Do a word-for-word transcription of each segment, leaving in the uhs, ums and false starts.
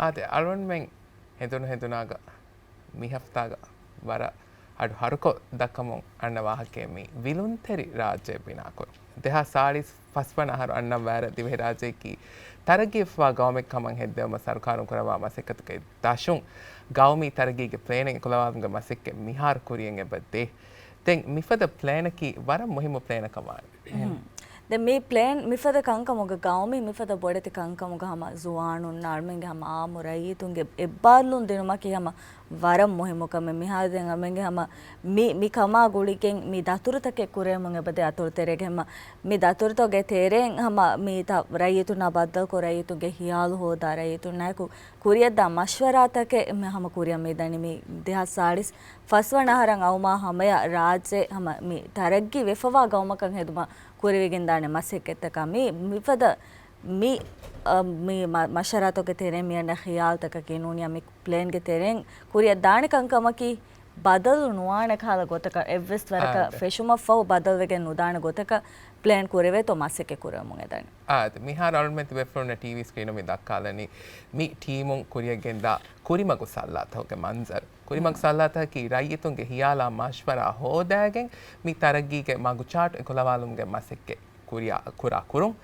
އާދެ، އަޅުންމެން ހެނދުނު ހެނދުނާގަ މި ހަފްތާގަ ވަރަށް އަޑު ހަރުކޮށް ދައްކަމުން އަންނަ ވާހަކައެއް މީ ވިލުންތެރި ރާއްޖެ ބިނާކުރުން. ދެހާސް ސާޅީސް ފަސްވަނަ އަހަރު އަންނަން ވާއިރަށް ދިވެހިރާއްޖެއަކީ ތަރައްގީވެފަވާ ގައުމެއް ކަމަށް ހެއްދެވުމަށް ސަރުކާރުން ކުރައްވާ މަސައްކަތުގެ ދަށުން ގައުމީ ތަރައްގީގެ ޕްލޭނެއް އެކުލަވާލުމުގެ މަސައްކަތް މިހާރު ކުރިޔަށް އެބަ ދޭ. ދެން މިފަދަ ޕްލޭނަކީ ވަރަށް މުހިއްމު ޕްލޭނަކަށް ވާނެ. އެހެން. ދެން މި ޕްލޭން މިފަދަ ކަންކަމުގަ ގައުމީ މިފަދަ ބޮޑެތި ކަންކަމުގަ ހަމަ ޒުވާނުންނާ އަޅުމެންގެ ހަމަ އާއްމު ރައްޔިތުންގެ އެއްބާރުލުން ދިނުމަކީ ހަމަ ވަރަށް މުހިއްމު ކަމެއް. މިހާރު ދެން އަޅުމެންގެ ހަމަ މި، މި ކަމާ ގުޅިގެން މި ދަތުރުތަކެއް ކުރެވެމުން އެބަދޭ އަތޮޅު ތެރޭގެ ހަމަ މި ދަތުރުތަކުގެ ތެރެއިން ހަމަ މި ތަ-، ރައްޔިތުންނާ ބައްދަލުކޮށް ރައްޔިތުންގެ ހިޔާލު ހޯދާ ރައްޔިތުންނާއެކު ކުރިޔަށްދާ މަޝްވަރާތަކެއް މި ހަމަ ކުރިޔަށް މި ދަނީ. މި ދެހާސް ސާޅީސް ފަސްވަނަ އަހަރަށް އައުމާ ހަމަޔަށް ރާއްޖެ ހަމަ މި ތަރައްގީ ވެފަވާ ގައުމަކަށް ހެދުމަށް ކުރެވިގެންދާނެ މަސައްކަތްތަކާ މި މިފަދަ މި، އަ، މި މަ-، މަޝްވަރާތަކުގެ ތެރެއިން މި އަންނަ ޚިޔާލުތަކަކީ ނޫނިއްޔާ މި ޕްލޭންގެ ތެރެއިން ކުރިޔަށް ދާނެ ކަންކަމަކީ ބަދަލު ނުވާނެ ކަހަލަ ގޮތަކަށް އެއްވެސް ވަރަކަށް އާދެ. ފެށުމަށްފަހު ބަދަލުވެގެން ނުދާނެ ގޮތަކަށް ޕްލޭން ކުރެވޭތޯ މަސައްކަތް ކުރެވެމުން އެދަނީ. އާދެ، މިހާރު އަޅުމެން ތިބޭފުޅުންނަށް ޓީވީ ސްކްރީނު މި ދައްކާލަނީ މި ޓީމުން ކުރިޔަށްގެންދާ ކުރިމަގު ސައްލާތަކުގެ މަންޒަރު. ކުރިމަގު ސައްލާތަކަކީ ރައްޔިތުންގެ ހިޔާލާ މަޝްވަރާ ހޯދާގެން މި ތަރައްގީގެ މަގުޗާޓު އެކުލަވާލުމުގެ މަސައްކަތް ކުރިޔާ، ކުރާ ކުރުން.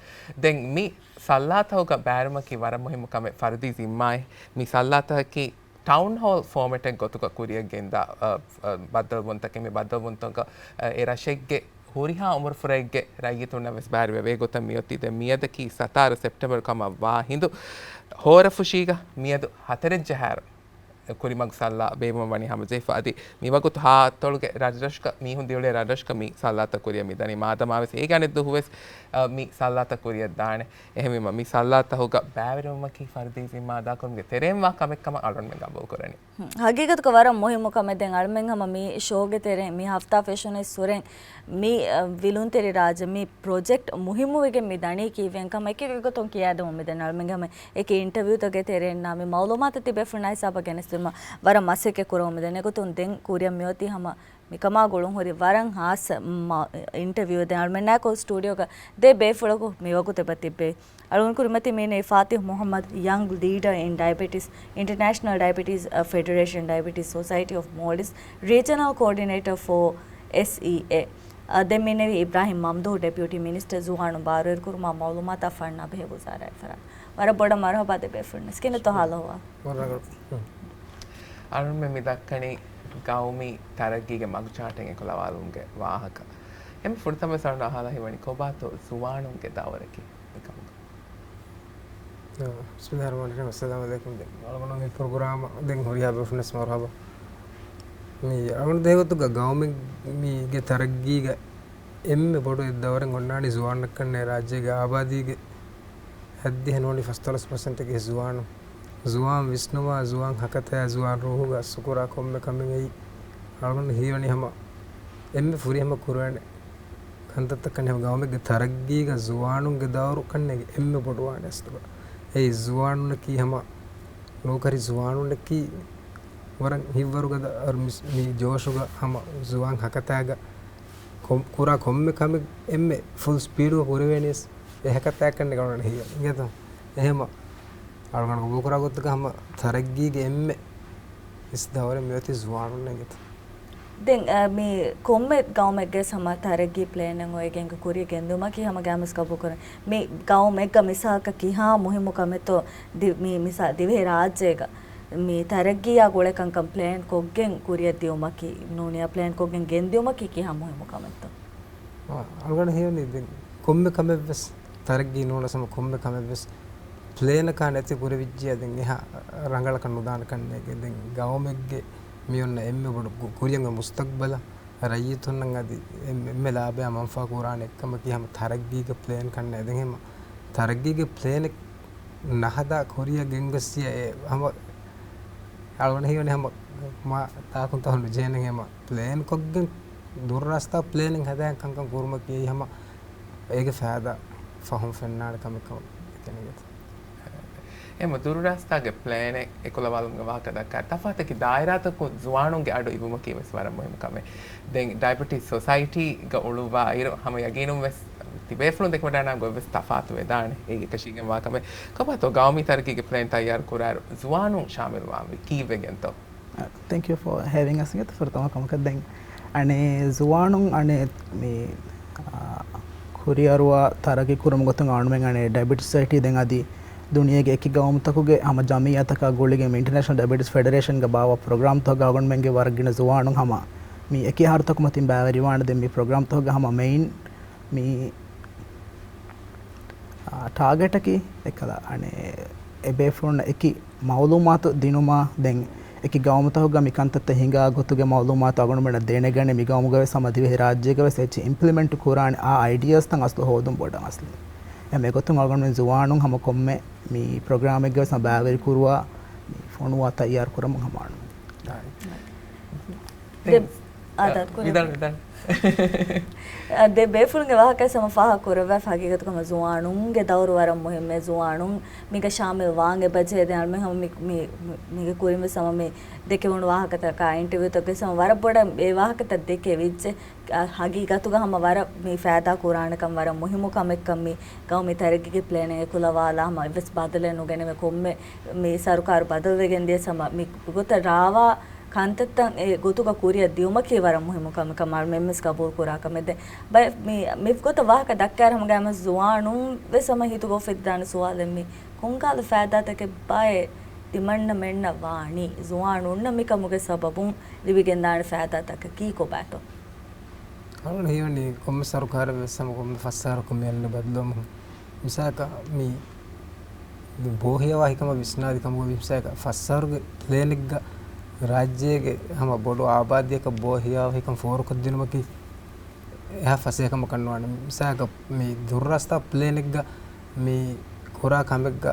ދެން މި ސައްލާތަކުގަ ބައިވެރިވުމަކީ ވަރަށް މުހިއްމު ކަމެއް، ފަރުދީ ޒިންމާއެއް. މި ސައްލާތަކަކީ ޓައުން ހޯލް ފޯމެޓެއް ގޮތުގަ ކުރިޔަށްގެންދާ، އަ، އަ، ބައްދަލުވުންތަކެއް. މި ބައްދަލުވުންތަކަށް، އަ، އެ ރަށެއްގެ ހުރިހާ އުމުރުފުރައެއްގެ ރައްޔިތުންނަށް ވެސް ބައިވެރިވޭ ގޮތަށް މިއޮތީ. ދެން މިއަދަކީ ސަތާރަ ސެޕްޓެމްބަރު ކަމަށް ވާ ހިނދު ހޯރަފުށީގަ މިއަދު ހަތަރެއް ޖަހާއިރު ކުރިމަގު ސައްލާ ބޭއްވުމަށް ވަނީ ހަމަޖެހިފަ. އަދި މިވަގުތު ހާ އަތޮޅުގެ ރަށްރަށުގަ މީހުން ދިއުޅޭ ރަށްރަށުގަ މި ސައްލާތައް ކުރިޔަށް މިދަނީ. މާދަމާވެސް އޭގެ އަނެއް ދުވަހުވެސް، އަ، މި ސައްލާތައް ކުރިޔަށް ދާނެ. އެހެންވީމަ މި ސައްލާތަކުގަ ބައިވެރިވުމަކީ ފަރުދީ ޒިންމާ އަދާކުރުމުގެ ތެރެއިން ވާ ކަމެއް ކަމަށް އަޅުގަނޑުމެން ގަބޫލު ކުރަނީ. ހުން. ހަގީގަތުގަ ވަރަށް މުހިއްމު ކަމެއް. ދެން އަޅުމެން ހަމަ މި ޝޯގެ ތެރެއިން މި ހަފްތާ ފެށުނެއްސުރެން މި، އަ، ވިލުންތެރި ރާއްޖެ މި ޕްރޮޖެކްޓް މުހިއްމުވެގެން މި ދަނީ ކީއްވެ ކަމަށް އެކި ގޮތުން ކިޔާދެމުން މިދަނީ. އަޅުމެންގެ ހަމަ އެކި އިންޓަވިއުތަކުގެ ތެރެއިންނާ މި މައުލޫމާތު ތިބޭފުޅުންނާ ހިސާބަށް ގެނެސްދިނުމަށް ވަރަށް މަސައްކަތް ކުރަމުން މިދަނީ. އެގޮތުން ދެން ކުރިއަށް މިއޮތީ ހަމަ މިކަމާ ގުޅުން ހުރި ވަރަށް ހާއްސަ މަ-، އިންޓަވިއު. ދެން އަޅުމެންނާއެކު ސްޓޫޑިއޯގަ ދެ ބޭފުޅަކު މިވަގުތު އެބަ ތިއްބެވި. އަޅުގަނޑު ކުރިމަތި މީނޭ ފާތިހް މުހައްމަދު، young leader in diabetes, International Diabetes, uh, Federation, Diabetes Society of Maldives, regional coordinator for S E A. އަ، ދެން މީނެވި އިބްރާހިމް މަމްދޫހު، ޑެޕިއުޓީ މިނިސްޓަރ ޒުވާނުން ބާރުއިރުކުރުމާ މައުލޫމާތާ ފަންނާ ބެހޭ ވުޒާރާއެއް ފަރާތް. ވަރަށް ބޮޑަށް މަރުހަބާ ދެ ބޭފުޅުންނަށް. ކިހިނެއްތޯ ހާލު އަހުވާލު؟ ވަރަށް ރަނގަޅު. ހުން. އަޅުމެން މި ދައްކަނީ ގައުމީ ތަރައްގީގެ މަގުޗާޓެއް އެކުލަވާލުމުގެ ވާހަކަ. އެންމެ ފުރަތަމަ ސަރުން އަހާލާ ހީވަނީ ކޮބާތޯ ޒުވާނުންގެ ދައުރަކީ މިކަމުގަ؟ އާ، ބިސްމިއްލާހިއްރަހްމާނިއްރަހީމް. އައްސަލާމު ޢަލައިކުމް. ދެން އަޅުގަނޑު މި ޕްރޮގްރާމަށް ދެން ހުރިހާ ބޭފުޅުންނަށް މަރުހަބާ. މި އަޅުގަނޑު ދޭގޮތުގަ ގައުމެއް މީގެ ތަރައްގީގަ އެންމެ ބޮޑު އެއް ދައުރެއް އޮންނާނީ ޒުވާނުންނަށް ކަންނޭ. ރާއްޖޭގެ އާބާދީގެ ހައްދިހަ ނޫނީ ފަސްދޮޅަސް ޕަސެންޓަކީ ޒުވާނުން. ޒުވާން ވިސްނުމާ، ޒުވާން ހަކަތަޔާ، ޒުވާން ރޫހުގަ އަސްލު ކުރާ ކޮންމެ ކަމެއް އެއީ އަޅުގަނޑު ހީވަނީ ހަމަ އެންމެ ފުރިހަމަ ކުރާނެ ކަންތައްތައް ކަންނޭ. ހަމަ ގައުމެއްގެ ތަރައްގީގަ ޒުވާނުންގެ ދައުރު ކަންނޭނގެ އެންމެ ބޮޑުވާނެ އަސްލުގަ. އެއީ ޒުވާނުންނަކީ ހަމަ ނޯކަރި ޒުވާނުންނަކީ ވަރަށް ހިތްވަރުގަދަ މި ޖޯޝުގަ ހަމަ ޒުވާން ހަކަތާގަ ކޮ-، ކުރާ ކޮންމެ ކަމެއް އެންމެ ފުލް ސްޕީޑުގަ ކުރެވޭނީސް އެ ހަކަތާ ކަންނޭ ގަނޑުގަނޑަށް ހީވަނީ. އިނގޭތޯ؟ އެހެމަ އަޅުގަނޑު ގަބޫލުކުރާ ގޮތުގަ ހަމަ ތަރައްގީގެ އެންމެ އިސް ދައުރެއް މިއޮތީ ޒުވާނުންނޭ އިނގޭތޯ. ދެން، އަ، މި ކޮންމެ ގައުމެއްގެ ހަމަ ތަރައްގީ ޕްލޭނެއް އޮވެގެން ކުރިޔަށް ގެންދިއުމަކީ ހަމަ ގައިމުވެސް ގަބޫލުކުރަން. މި ގައުމެއްގަ މިސާލަކަށް ކިހާ މުހިއްމު ކަމެއްތޯ ދި-، މި މިސާ ދިވެހި ރާއްޖޭގަ މި ތަރައްގީއާ ގުޅޭ ކަންކަން ޕްލޭން ކޮށްގެން ކުރިޔަށް ދިއުމަކީ، ނޫނިއްޔާ ޕްލޭން ކޮށްގެން ގެންދިއުމަކީ ކިހާ މުހިއްމު ކަމެއްތޯ؟ އާ، އަޅުގަނޑަށް ހީވަނީ ދެން ކޮންމެ ކަމެއްވެސް ތަރައްގީ ނޫނަސް ހަމަ ކޮންމެ ކަމެއްވެސް ޕްލޭނަކާ ނެތި ކުރެވިއްޖިއްޔާ ދެން އެހާ ރަނގަޅަކަށް ނުދާނެ ކަންނޭނގެ. ދެން ގައުމެއްގެ މި އޮންނަ އެންމެ ބޮޑު ގު-، ކުރިޔަށް އޮތް މުސްތަގްބަލަށް ރައްޔިތުންނަށް އަދި އެންމެ، އެންމެ ލާބަޔާ މަންފާ ކުރާނެ އެއްކަމަކީ ހަމަ ތަރައްގީގެ ޕްލޭން ކަންނޭ. ދެން ހަމަ ތަރައްގީގެ ޕްލޭނެއް ނަހަދާ ކުރިޔަށް ގެންގޮއްސިޔާ އެ ހަމަ އަޅުގަނޑަށް ހީވަނީ ހަމަ މާ ތާކުން ތާކު ނުޖެހޭނެ. ހަމަ ޕްލޭން ކޮށްގެން ދުރުރާސްތާ ޕްލޭނެއް ހަދާ ކަންކަން ކުރުމަކީ އެއީ ހަމަ އޭގެ ފައިދާ ފަހުން ފެންނާނެ ކަމެއް ކަމަށް އެކަނިގެތަ؟ އެހެމަ ދުރުރާސްތާގެ ޕްލޭނެއް އެކުލަވާލުމުގެ ވާހަކަ ދައްކާ ތަފާތަކީ ދާއިރާތަކުން ޒުވާނުންގެ އަޑު އިވުމަކީ ވެސް ވަރަށް މުހިއްމު ކަމެއް. ދެން ޑައިބެޓިސް ސޮސައިޓީގަ އުޅުއްވާ އިރު ހަމަ ޔަގީނުން ވެސް ތިބޭފުޅުން ދެކެވަޑައިގަންނަ ގޮތްވެސް ތަފާތު ވެދާނެ. އޭގެ އެކަށީގެންވާ ކަމެއް. ކޮބާތޯ ގައުމީ ތަރައްގީގެ ޕްލޭން ތައްޔާރު ކުރާއިރު ޒުވާނުން ޝާމިލް ވާންވީ ކީއްވެގެންތޯ؟ Uh, thank you for having us ގެތަ ފުރަތަމަ ކަމަކަށް ދެން. އަނެ ޒުވާނުން އަނެ މި، އާ، ކުރިއަރުވާ ތަރައްގީ ކުރުމުގެ ގޮތުން އަޅުމެން އަނެ ޑަޔަބެޓިސް ސޮސައިޓީ ދެން އަދި ދުނިޔޭގެ އެކި ގައުމުތަކުގެ ހަމަ ޖަމިއްޔާތަކާ ގުޅިގެން މި އިންޓަރނޭޝަނަލް ޑަޔަބެޓިސް ފެޑެރޭޝަންގެ ބާވާ ޕްރޮގްރާމްތަކުގަ އަޅުގަނޑުމެންގެ ވަރަށް ގިނަ ޒުވާނުން ހަމަ މި އެކި އަހަރުތަކު މަތިން ބައިވެރިވާނެ. ދެން މި ޕްރޮގްރާމްތަކުގަ ހަމަ މެއިން މި، އާ، ޓާގެޓަކީ އެކަލަ އަނެ އެބޭފުޅުންނަށް އެކި މައުލޫމާތު ދިނުމާ، ދެން އެކި ގައުމުތަކުގަ މި ކަންތައްތައް ހިނގާ ގޮތުގެ މައުލޫމާތު އަޅުގަނޑުމެންނަށް ދެނެގަނެ، މި ގައުމުގަވެސް ހަމަ ދިވެހިރާއްޖޭގަވެސް އެއްޗެއް އިމްޕްލިމެންޓް ކުރާނެ އާ އައިޑިޔާސްތައް އަސްލު ހޯދުން ބޮޑަށް އަސްލު. އެ މިގޮތުން އަޅުގަނޑުމެން ޒުވާނުން ހަމަ ކޮންމެ މި ޕްރޮގްރާމެއްގަވެސް ހަމަ ބައިވެރި ކުރުވާ މި ފޮނުވާ ތައްޔާރު ކުރަމުން ހަމަ އަޅުގަނޑު. ދެ-، އާދަ، ކުރި. ވިދާޅު، ވިދާޅު. އަ، ދެ ބޭފުޅުންގެ ވާހަކައެއް ހަމަ ފާހަގަ ކުރައްވާ ހަގީގަތުގަ ހަމަ ޒުވާނުންގެ ދައުރު ވަރަށް މުހިއްމޭ. ޒުވާނުން މީގަ ޝާމިލް ވާން އެބަޖެހޭ. ދެން އަޅުމެން ހަމަ މި، މި، މި، މީގެ ކުރިން ވެސް ހަމަ މި ދެކެވުނު ވާހަކަތަކާ އިންޓަވިއުތަކުގަ ވެސް ހަމަ ވަރަށް ބޮޑަށް އެ ވާހަކަތައް ދެކެވިއްޖެ. އަ، ހަގީގަތުގަ ހަމަ ވަރަށް މި ފައިދާ ކުރާނެކަން ވަރަށް މުހިއްމު ކަމެއްކަން މި ގައުމީ ތަރައްގީގެ ޕްލޭނެއް އެކުލަވާލާ ހަމަ އެއްވެސް ބަދަލެއް ނުގެނެވޭ ކޮންމެ މި ސަރުކާރު ބަދަލުވެގެން ދިޔަސް ހަމަ މި ގޮތަށް ރާވާ ކަންތައްތައް އެ ގޮތުގަ ކުރިއަށް ދިއުމަކީ ވަރަށް މުހިއްމު ކަމެއް ކަމަށް އަޅުމެންވެސް ގަބޫލު ކުރާ ކަމެއް. ދެން ބައެއް މި، މިގޮތަށް ވާހަކަ ދައްކާއިރު ހަމަ ގައިމުވެސް ޒުވާނުން ވެސް ހަމަ ހިތުގަ އުފެދިދާނެ ސުވާލެއް މީ. ކޮންކަހަލަ ފައިދާތަކެއް ބައެއް ތިމަންނަމެންނަށް ވާނީ ޒުވާނުންނަށް މިކަމުގެ ސަބަބުން ލިބިގެންދާނެ ފައިދާތަކަކީ ކޮބާތޯ؟ އަޅުގަނޑަށް ހީވަނީ ކޮންމެ ސަރުކާރެއް ވެސް ހަމަ ކޮންމެ ފަސް އަހަރަކު މި އަންނަ ބަދަލުވުމުން މިސާލަކަށް މި، މި ބޯހިޔާވާހިކަމަށް ވިސްނާލި ކަމުގަ މި މިސާލަކަށް ފަސް އަހަރުގެ ޕްލޭނެއްގަ ރާއްޖޭގެ ހަމަ ބޮޑު އާބާދީއަކަށް ބޯހިޔާވާހިކަން ފޯރުކޮށްދިނުމަކީ އެހާ ފަސޭހަކަމަކަށް ނުވާނެ. މިސާލަކަށް މި ދުރުރާސްތާ ޕްލޭނެއްގަ މި ކުރާ ކަމެއްގަ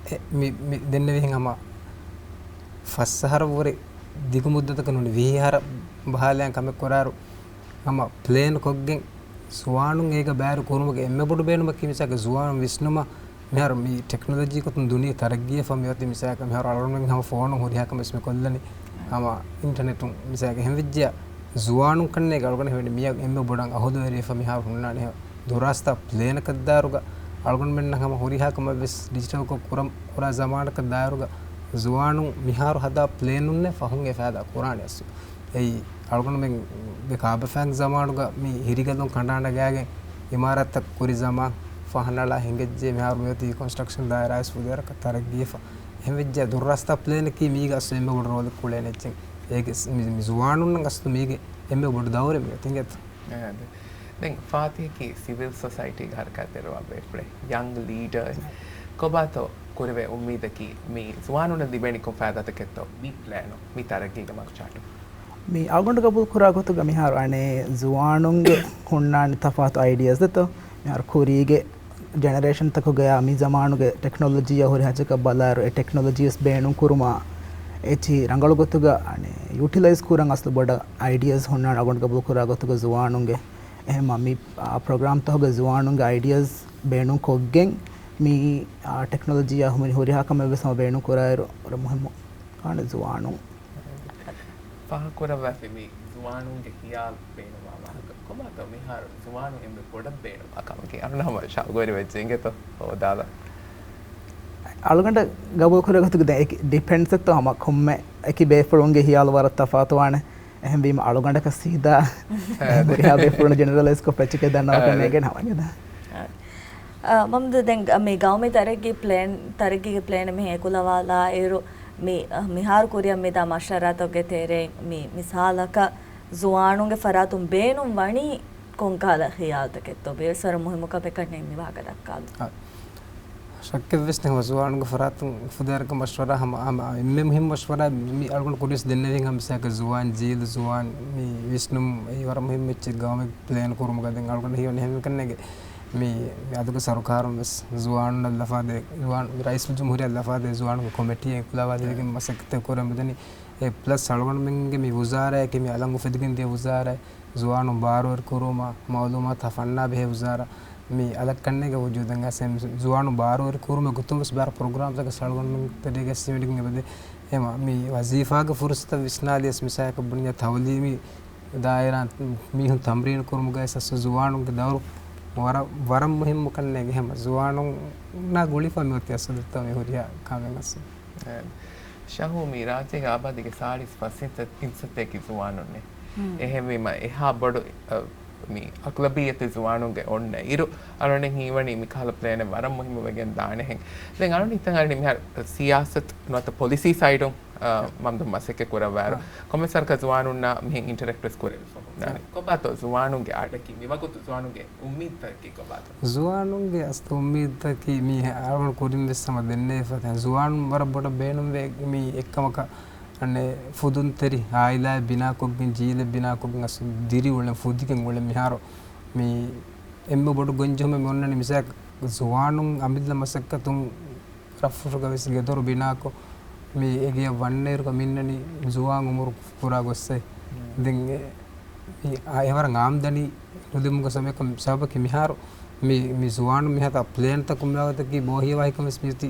އެ، މި، މި ދެންނެވިހެން ހަމަ ފަސް އަހަރަށްވުރެ ދިގު މުއްދަތަކަށް ނޫނީ ވިހި އަހަރަށް ބަހާލައިގެން ކަމެއް ކުރާއިރު، ހަމަ ޕްލޭން ކޮށްގެން ޒުވާނުން އޭގަ ބައިވެރި ކުރުމުގެ އެންމެ ބޮޑު ބޭނުމަކީ މިސާލަކަށް ޒުވާނުން ވިސްނުމަށް މިހާރު މި ޓެކްނޮލޮޖީ ގޮތުން ދުނިޔެ ތަރައްގީވެފަ މިއޮތީ މިސާލަކަށް މިހާރު އަޅުގަނޑުމެން ހަމަ ފޯނުން ހުރިހާ ކަމެއް މި ކޮށްލަނީ ހަމަ އިންޓަނެޓުން މިސާލަކަށް އެހެންވެއްޖެޔާ ޒުވާނުން ކަންނޭނގެ އަޅުގަނޑަށް ހީވަނީ މިއަށް އެންމެ ބޮޑަށް އަހުލުވެރިވެފަ މިހާރު ހުންނާނެ ދުރާސްތާ ޕްލޭނަކަށް ދާއިރުގަ އަޅުގަނޑުމެންނަށް ހަމަ ހުރިހާ ކަމެއް ވެސް ޑިޖިޓަލްކޮށް ކުރަން، ކުރާ ޒަމާނަކަށް ދާއިރުގަ ޒުވާނުން މިހާރު ހަދާ ޕްލޭނުންނެއް ފަހުން އެ ފައިދާ ކުރާނެ އަސްލު. އެއީ އަޅުގަނޑުމެންގެ ކާބަފައިން ޒަމާނުގަ މި ހިރިގަލުން ކަނޑާނަގައިގެން އިމާރާތްތައް ކުރި ޒަމާން ފަހަނަޅާ ހިނގައްޖެ މިހާރު މިއޮތީ ކޮންސްޓްރަކްޝަން ދާއިރާވެސް ފުދޭވަރަކަށް ތަރައްގީވެފަ. އެހެންވެއްޖެ ދުރުރާސްތާ ޕްލޭނަކީ މީގެ އަސްލު އެންމެ ބޮޑު ރޯލެއް ކުޅޭނެ އެއްޗެއް. އޭގެ މި، މި ޒުވާނުންނަށް އަސްލު މީގެ އެންމެ ބޮޑު ދައުރެއް މިއޮތީ އިނގޭތަ؟ އާ، ދެ-، ދެން ފާތިހަކީ ސިވިލް ސޮސައިޓީގެ ހަރަކާތްތެރިވާ ބޭފުޅެއް، ޔަންގް ލީޑަރ. ކޮބާތޯ ކުރެވޭ އުއްމީދަކީ މި ޒުވާނުންނަށް ލިބޭނީ ކޮން ފައިދާތަކެއްތޯ މި ޕްލޭނުން، މި ތަރައްގީގެ މަގުޗާޓުން؟ މި އަޅުގަނޑު ގަބޫލު ކުރާ ގޮތުގަ މިހާރު އަނެއް ޒުވާނުންގެ ހުންނާނެ ތަފާތު އައިޑިޔާސް ދެތޯ؟ މިހާރު ކުރީގެ ޖެނެރޭޝަންތަކުގަޔާ މި ޒަމާނުގެ ޓެކްނޮލޮޖީއާ ހުރި ހައްޖަކަށް ބަލާއިރު، އެ ޓެކްނޮލޮޖީ ވެސް ބޭނުން ކުރުމާ، އެއްޗިހި ރަނގަޅު ގޮތުގަ އަނެއް ޔޫޓިލައިޒް ކުރަން އަސްލު ބޮޑަށް އައިޑިޔާސް ހުންނާނެ އަޅުގަނޑު ގަބޫލު ކުރާ ގޮތުގަ ޒުވާނުންގެ. އެހެންމަ މި، އާ، ޕްރޮގްރާމްތަކުގަ ޒުވާނުންގެ އައިޑިޔާސް ބޭނުން ކޮށްގެން މި، އާ، ޓެކްނޮލޮޖީއާ ހުރި ހުރިހާ ކަމެއް ވެސް ހަމަ ބޭނުން ކުރާއިރު ވަރަށް މުހިއްމު ކާނެ ޒުވާނުން. ފާހަގަކުރައްވާފައި މި ޒުވާނުންގެ ހިޔާލު ބޭނުންވާ ވާހަކަ. ކޮބާތޯ މިހާރު ޒުވާނުން އެންމެ ބޮޑަށް ބޭނުންވާ ކަމަކީ؟ އަޅުގަނޑު ހަމަ ޝައުގުވެރިވެއްޖެ އިނގޭތޯ ހޯދާލަން. އަޅުގަނޑަށް ގަބޫލު ކުރެވޭ ގޮތުގަ ދެން އެކި ޑިޕެންޑްސް އެއްތޯ ހަމަ ކޮންމެ އެކި ބޭފުޅުންގެ ހިޔާލު ވަރަށް ތަފާތުވާނެ. އެހެންވީމަ އަޅުގަނޑަކަށް ސީދާ އާ، ދެ-، ހުރިހާ ބޭފުޅުން ޖެނެރަލައިޒްކޮށް އެއްޗެކޭ ދަންނަވާކަށް އާ، ދެ-، ނޭނގޭނެ ހަމަ އިނގޭތަ؟ އާ، މަމްދު ދެން މި ގައުމީ ތަރައްގީ ޕްލޭން، ތަރައްގީގެ ޕްލޭނެއް މިހެން އެކުލަވާލާއިރު، މި، މިހާރު ކުރިއަށް މިދާ މަޝްވަރާތަކުގެ ތެރެއިން މި މިސާލަކަށް ޒުވާނުންގެ ފަރާތުން ބޭނުން ވަނީ ކޮންކަހަލަ ހިޔާލުތަކެއްތޯ ބޭސްވަރަށް މުހިއްމު ކަމެއްކަން މި ވާހަކަ ދައްކާލުން. އާ، ޝައްކެއްވެސް ނެތް ޒުވާނުންގެ ފަރާތުން ފުދޭވަރަކަށް މަޝްވަރާ ހަމަ، ހަމަ އެންމެ މުހިއްމު މަޝްވަރާ މި އަޅުގަނޑު ކުރިޔަސް ދެންނެވިހެން ހަމަ މިސާލަކަށް ޒުވާން ޖީލު، ޒުވާން މި ވިސްނުން އެއީ ވަރަށް މުހިއްމު އެއްޗެއް ގައުމެއް ޕްލޭން ކުރުމުގަ. ދެން އަޅުގަނޑަށް ހީވަނީ އެހެންކަންނޭނގެ މި، މި އަދުގެ ސަރުކާރުން ވެސް ޒުވާނުންނަށް ލަފާދޭ، ޒުވާން ރައީސުލްޖުމްހޫރިއްޔާ ލަފާދޭ ޒުވާނުންގެ ކޮމިޓީއެއް ކުލަވާދެވިގެން މަސައްކަތެއް ކުރަމުން ދަނީ. އެ ޕްލަސް އަޅުގަނޑުމެންގެ މި ވުޒާރާއަކީ މި އަލަށް އުފެދިގެން ދިޔަ ވުޒާރާއެއް. ޒުވާނުން ބާރުވެރި ކުރުމަށް މައުލޫމާތު ފަންނާ ބެހޭ ވުޒާރާ މި އަލަށް ކަންނޭނގެ ވުޖޫދަށް އައިސް ޒުވާނުން ބާރުވެރި ކުރުމުގެ ގޮތުން ވެސް ބާރު ޕްރޮގްރާމްތަކެއް އަޅުގަނޑުމެން ތެރޭގަ ސިމެންޓްގެ އެބަދޭ. އެމަ މި ވަޒީފާގެ ފުރުސަތަށް ވިސްނާލިޔަސް މިސާލަކަށް ބުނިއްޔާ ތައުލީމީ ދާއިރާ މީހުން ތަމްރީނު ކުރުމުގައި ސަސް ޒުވާނުންގެ ދައުރު ވަރަށް، ވަރަށް މުހިއްމު ކަންނޭނގެ ހަމަ ޒުވާނުންނާ ގުޅިފަ މިއޮތީ އަސްލު ދެއްތޯ މި ހުރިހާ ކާމެއް އަސްލު. ޝަހޫ، މި ރާއްޖޭގެ އާބާދީގެ ސާޅީސް ފަސް އިންސަ-، އިންސައްތައަކީ ޒުވާނުންނޭ. އެހެންވީމަ އެހާ ބޮޑު، އަ، މި އަޣްލަބިއްޔަތު ޒުވާނުންގެ އޮންނަ އިރު، އަޅުގަނޑަށް ހީވަނީ މިކަހަލަ ޕްލޭނެއް ވަރަށް މުހިއްމު ވެގެން ދާނެހެން. ދެން އަޅުގަނޑު ހިތަށް އަރަނީ މިހާރު ސިޔާސަތު ނުވަތަ ޕޮލިސީ ސައިޑުން، އަ، މަމްދު މަސައްކަތް ކުރައްވާއިރު، ކޮންމެސް ވަރަކަށް ޒުވާނުންނާ މިހެން އިންޓަރެކްޓް ވެސް ކުރެވިފަ ހުންނާނެ. ކޮބާތޯ ޒުވާނުންގެ އަޑަކީ މިވަގުތު ޒުވާނުންގެ އުއްމީދުތަކަކީ ކޮބާތޯ؟ ޒުވާނުންގެ އަސްލު އުއްމީދުތަކީ މީ އަޅުގަނޑު ކުރިން ވެސް ހަމަ ދެންނެވިފަ ތަން. ޒުވާނުން ވަރަށް ބޮޑަށް ބޭނުންވޭ މީ އެއްކަމަކަށް އަނެއް ފުދުންތެރި އާއިލާއެއް ބިނާކޮށްގެން، ޖީލެއް ބިނާކޮށްގެން އަސްލު ދިރިއުޅެން ފުދިގެން އުޅެން މިހާރު މީ އެންމެ ބޮޑު ގޮންޖެހުމެއް މި އޮންނަނީ މިސާލަކަށް ޒުވާނުން އަމިއްލަ މަސައްކަތުން ރަށްފުށުގަ ވެސް ގެދޮރު ބިނާކޮށް، މި އެގެޔަށް ވަންނައިރުގަ މި އިންނަނީ ޒުވާން އުމުރު ކުރާ ގޮއްސޭ. ދެން އެ، މި އާ އެވަރަށް އާމްދަނީ ނުލިބުމުގެ ސަބަބަކަށް، ސަބަބަކީ މިހާރު މި، މި ޒުވާނުން މިހާތަނަށް ޕްލޭންތައް ކުރުމުގެ ވާހަކަތަކީ ބޯހިޔަވާހިކަން ވެސް މިއޮތީ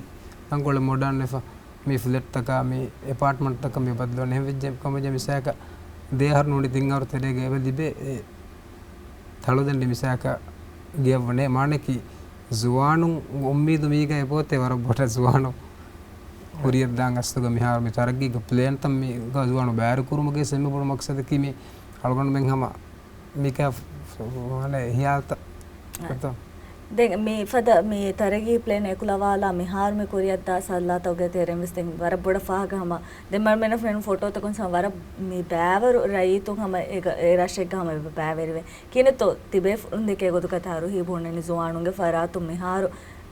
ރަނގަޅު މޮޑާން ވެފަ. މި ފްލެޓްތަކާ، މި އެޕާޓްމަންޓްތަކަށް މި ބަދަލުވަން. އެހެންވެއްޖެ ކަމަށް މިސާލަކަށް ދެ އަހަރު ނޫނީ ތިން އަހަރު ތެރޭގަ އެބަ ލިބޭ އެ ތަޅުދަނޑި މިސާލަކަށް ގެއަށް ވަންނަ. މާނައަކީ ޒުވާނުން އުއްމީދު މީގަ އެބައޮތޭ ވަރަށް ބޮޑަށް ޒުވާނުން ކުރިއަށްދާން އަސްލުގަ މިހާރު މި ތަރައްގީގެ ޕްލޭންތައް މީގަ ޒުވާނުން ބައިވެރި ކުރުމުގެ އެންމެ ބޮޑު މަޤްޞަދަކީ މި އަޅުގަނޑުމެން ހަމަ މިކަ މާނަ ހިޔާލުތައް އަ، ދެން މި ފަދަ މި ތަރައްގީ ޕްލޭން އެކުލަވާލާ މިހާރު މި ކުރިއަށްދާ ސައްލާތަކުގެ ތެރެއިން ވެސް ދެން ވަރަށް ބޮޑަށް ފާހަގަ ހަމަ ދެން މަރުމެނަށް ފެނުނު ފޮޓޯތަކުން ސަ ވަރަށް މި ބައިވަރު ރައްޔިތުން ހަމަ އެ ރަށެއްގަ ހަމަ އެބަ ބައިވެރިވޭ. ކިހިނެއްތޯ ތިބޭފުޅުން ދެކޭ ގޮތުގަ ތަރުހީބު ހުންނަނީ ޒުވާނުންގެ ފަރާތުން މިހާރު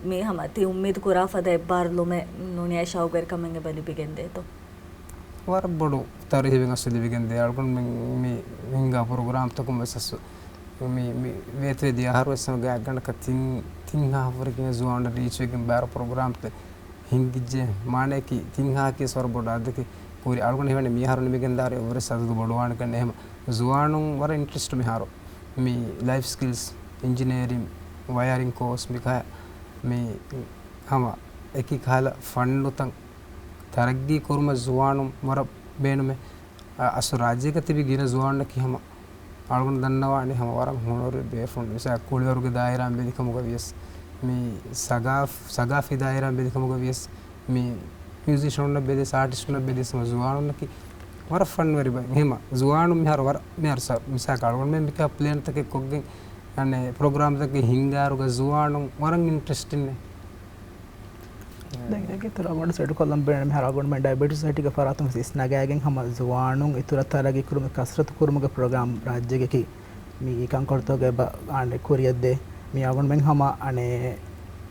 މި ހަމަ ތި އުއްމީދު ކުރާ ފަދަ އެއްބާރު ލުމެއް ނޫނީ ޝައުގުވެރިކަމެއް އެބަ ލިބިގެން ދޭތޯ؟ ވަރަށް ބޮޑު ތަރުހީބެއް އަސްލު ލިބިގެން ދޭ. އަޅުގަނޑުމެން މި ހިންގާ ޕްރޮގްރާމްތަކުން ވެސް އަސްލު މި، މި ވޭތުވެދިޔަ އަހަރު ވެސް ހަމަ ގާތްގަނޑަކަށް ތިން، ތިން ހާހަށްވުރެ ގިނަ ޒުވާނުންނަށް ރީޗްވެގެން ބައިވަރު ޕްރޮގްރާމްތައް ހިންގިއްޖެ. މާނައަކީ ތިން ހާހަކީ ވަރަށް ބޮޑު އަދަދެއް. ކުރި އަޅުގަނޑު ހީވަނީ މިއަހަރު ނިމިގެންދާއިރު އެއްވަރެއް އަދަދު ބޮޑުވާނެ ކަންނޭ. ހަމަ ޒުވާނުން ވަރަށް އިންޓްރެސްޓް މިހާރު މި ލައިފް ސްކިލްސް، އިންޖިނޭރިން، ވަޔަރިން ކޯސް މިކަހަ މި ހަމަ އެކި ކަހަލަ ފަންނުތައް ތަރައްގީ ކުރުމަށް ޒުވާނުން ވަރަށް ބޭނުމޭ. އަ، އަސްލު ރާއްޖޭގަ ތިބި ގިނަ ޒުވާނުންނަކީ ހަމަ އަޅުގަނޑު ދަންނަވާނީ ހަމަ ވަރަށް ހުނަރުވެރި ބޭފުޅުން. މިސާލަކަށް ކުޅިވަރުގެ ދާއިރާއިން ބެލިކަމުގަ ވިޔަސް، މި ސަގާފް، ސަގާފީ ދާއިރާއިން ބެލިކަމުގަ ވިޔަސް، މި މިއުޒިޝަނުންނަށް ބެލިޔަސް، އާޓިސްޓުންނަށް ބެލިޔަސް، ހަމަ ޒުވާނުންނަކީ ވަރަށް ފަންވެރި ބައެއް. އެހެމަ ޒުވާނުން މިހާރު ވަރަށް، މިހާރު ސަ-، މިސާލަކަށް އަޅުގަނޑުމެން މިކަހަލަ ޕްލޭންތަކެއް ކޮށްގެން، އަނެއް ޕްރޮގްރާމްތަކެއް ހިންގާއިރުގަ ޒުވާނުން ވަރަށް އިންޓްރެސްޓިންނޭ. ދެން އޭގެ އިތުރަށް އަޅުގަނޑު އެޑުކޮށްލަން ބޭނުން މިހާރު އަޅުގަނޑުމެން ޑަޔަބެޓިސް ސޮސައިޓީގެ ފަރާތުން ވެސް އިސްނަގާގެން ހަމަ ޒުވާނުން އިތުރަށް ތަރައްގީ ކުރުމުގެ ކަސްރަތު ކުރުމުގެ ޕްރޮގްރާމް ރާއްޖޭގައި މި ކަންކޮޅުތަކުގަ އެބަ އާން ކުރިއަށްދޭ. މި އަޅުގަނޑުމެން ހަމަ އަނެއް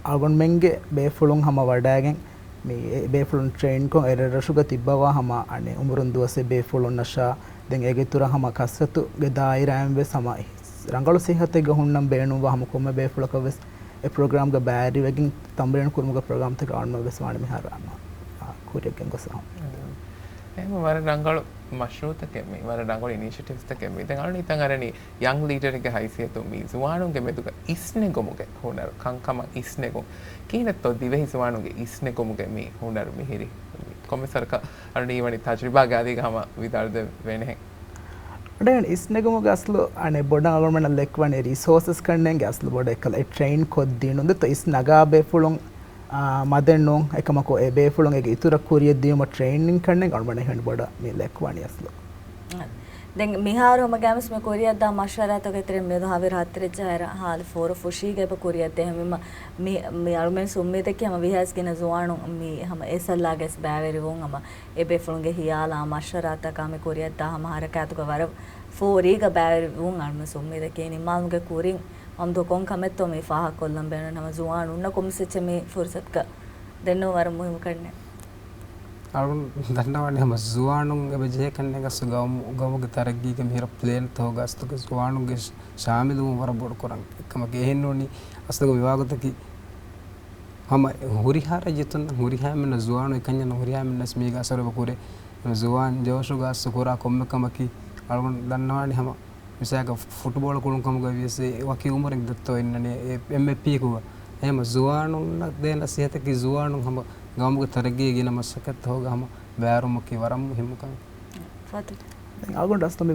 އަޅުގަނޑުމެންގެ ބޭފުޅުން ހަމަ ވަޑައިގެން މި އެ ބޭފުޅުން ޓްރެއިންކޮށް އެ ރަށްރަށުގަ ތިއްބަވާ ހަމަ އަނެއް އުމުރުން ދުވަސް އެ ބޭފުޅުންނަށާ ދެން އޭގެ އިތުރަށް ހަމަ ކަސްރަތުގެ ދާއިރާއިން ވެސް ހަމަ ރަނގަޅު ސިއްހަތެއްގަ ހުންނަން ބޭނުންވާ ހަމަ ކޮންމެ ބޭފުޅަކަށް ވެސް އެ ޕްރޮގްރާމްގަ ބައިވެރިވެގެން ތަމްރީނު ކުރުމުގެ ޕްރޮގްރާމްތަކެއް އަޅުގަނޑުމެން ވެސް ވާނެ މިހާރު ހަމަ، އާ، ކުރިއަށް ގެންގޮސް ހަމަ. އެހެން ވަރަށް ރަނގަޅު މަޝްރޫއުތަކެއް މީ، ވަރަށް ރަނގަޅު އިނީޝިއެޓިވްސްތަކެއް މީ. ދެން އަޅުގަނޑު ހިތަށް އަރަނީ ޔަންގް ލީޑަރެއްގެ ހައިސިއްޔަތުން މީ ޒުވާނުންގެ މެދުގަ އިސްނެގުމުގެ ހުނަރު، ކަންކަމަށް އިސްނެގުން. ކިހިނެއްތޯ ދިވެހި ޒުވާނުންގެ އިސްނެގުމުގެ މި ހުނަރު މިހިރީ؟ ކޮންމެސް ވަރަކަށް އަޅުގަނޑު ހީވަނީ ތަޖުރިބާގެ އަލީގަ ހަމަ ވިދާޅުދެވޭނެހެން. އަޑެއް އިސްނެގުމުގެ އަސްލު އަނެއް ބޮޑަށް އަޅުގަނޑުމެންނަށް ލެކްވަނީ ރިސޯސަސް ކަންނޭނގެ އަސްލު ބޮޑަށް އެކަލަ އެ ޓްރެއިން ކޮށްދިނުން ދެތޯ އިސް ނަގާ ބޭފުޅުން، އާ، މަދެއް ނޫން. އެކަމަކު އެ ބޭފުޅުން އޭގެ އިތުރަށް ކުރިއަށް ދިޔުމަށް ޓްރެއިނިން ކަންނޭނގެ އަޅުގަނޑަށް ހިމެނި ބޮޑަށް މި ލެކްވަނީ އަސްލު. ދެން މިހާރު ހަމަ ގައިމުވެސް މި ކުރިއަށްދާ މަޝްވަރާތަކުގެ ތެރެއިން މިއަދު ހަވީރު ހަތަރެއް ޖަހާއިރަށް ހާލު ފޯރު ފުށީގަ އެބަ ކުރިއަށްދޭ. ހަމަ މި، މި އަޅުމެން އުއްމީދަކީ ހަމަ ވީހާވެސް ގިނަ ޒުވާނުން މި ހަމަ އެ ސައްލާގައި ވެސް ބައިވެރިވުން ހަމަ އެ ބޭފުޅުންގެ ހިޔާލާ މަޝްވަރާތަކާ މި ކުރިއަށްދާ ހަމަ ހަރަކާތުގަ ވަރަށް ފޯރީގަ ބައިވެރިވުން އަޅުމެން އުއްމީދަކީ ނިންމާލުމުގެ ކުރިން މަމްދު ކޮން ކަމެއްތޯ މި ފާހަގަކޮށްލަން ބޭނުން ހަމަ ޒުވާނުންނަށް ކޮންމެސް އެއްޗެއް މި ފުރުސަތުގަ ދެންނެވުން ވަރަށް މުހިއްމު ކަންނޭނގެ. އަޅުގަނޑު ދަންނަވާނީ ހަމަ ޒުވާނުން އެބަ ޖެހޭ ކަންނޭނގެ ގައުމު، ގައުމުގެ ތަރައްގީގެ މިހިރަ ޕްލޭންތަކުގަ އަސްލުގެ ޒުވާނުންގެ ޝާމިލުވުން ވަރަށް ބޮޑު ކުރަން. އެކަމަކު އެހެންނޫނީ އަސްލުގެ މިވާގޮތަކީ ހަމަ ހުރިހާ ރައްޔިތުންނަށް، ހުރިހާ މީހުންނަށް ޒުވާނު އެކަންޏަށް ހުރިހާ މީހުންނަށް މީގަ އަސަރު އެބަ ކުރޭ. ޒުވާން ޖޯޝުގަ އަސްލު ކުރާ ކޮންމެ ކަމަކީ އަޅުގަނޑު ދަންނަވާނީ ހަމަ މިސާލަކަށް ފުޓްބޯޅަ ކުޅުން ކަމުގަ ވިޔަސް އެ ވަކި އުމުރެއް ދެއްތޯ އިންނަނީ އެ އެމް އެ ޕީކުގަ. އެހެމަ ޒުވާނުންނަށް ދޭ ނަސީހަތަކީ ޒުވާނުން ހަމަ ގައުމުގެ ތަރައްގީގެ ގިނަ މަސައްކަތްތަކުގަ ހަމަ ބައިވެރިވުމަކީ ވަރަށް މުހިއްމު ކަމެއް. ފާތިމަ. އަޅުގަނޑު އަސްލު މި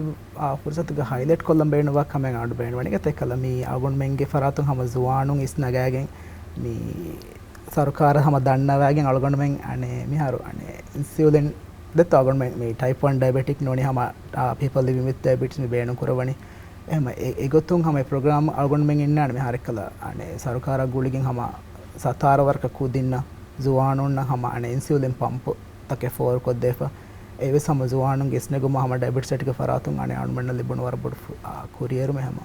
ފުރުސަތުގަ ހައިލައިޓް ކޮށްލަން ބޭނުންވާ ކަމެއް އަޅުގަނޑު ބޭނުންވަނީ އެކަލަ މި އަޅުގަނޑުމެންގެ ފަރާތުން ހަމަ ޒުވާނުން އިސްނަގައިގެން މި ސަރުކާރަށް ހަމަ ދަންނަވައިގެން އަޅުގަނޑުމެން އަނެ މިހާރު އަނެ އިންސިއުލިން ދެއްތޯ އަޅުގަނޑުމެން މި ޓައިޕް ވަން ޑައިބެޓިކް ނޫނީ ހަމަ ޕީޕަލް ލިވިން ވިތް ޑައިބެޓިސް މި ބޭނުން ކުރައްވަނީ. އެހެމަ އެ އެގޮތުން ހަމަ އެ ޕްރޮގްރާމް އަޅުގަނޑުމެން އިންނާނެ މިހާރެއްކަލަ އަނެ ސަރުކާރަށް ގުޅިގެން ހަމަ ސަތާރަ ވަރަކަށް ކުދިންނަށް ޒުވާނުންނަށް ހަމަ އަނެ އިންސިއުލިން ޕަމްޕު ތަކެއް ފޯރުކޮށްދޭފަ. އެވެސް ހަމަ ޒުވާނުންގެ އިސްނެގުމަށް ހަމަ ޑައިބެޓިސް އެޓިކަ ފަރާތުން އަނެ އަޅުމެންނަށް ލިބުނު ވަރަށް ބޮޑު ކުރިއެރުމެއް ހަމަ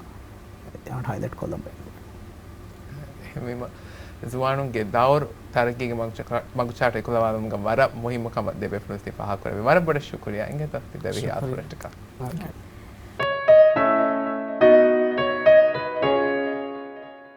ހައިލައިޓް ކޮށްލަން ބޭނުން. އެހެންވީމަ، ޒުވާނުންގެ ދައުރު ތަރައްގީގެ މަގުޗާ-، މަގުޗާޓަށް އެކުލަވާލުމުގަ ވަރަށް މުހިއްމު ކަމަށް ދެބޭފުޅުން ތި ފާހަގަކުރެއްވި. ވަރަށް ބޮޑަށް ޝުކުރިޔާ. އިނގޭތޯ ތި ދެވިހި ޝުކުރިޔާ. އާފުރެއްޓަކަށް. އޯކޭ.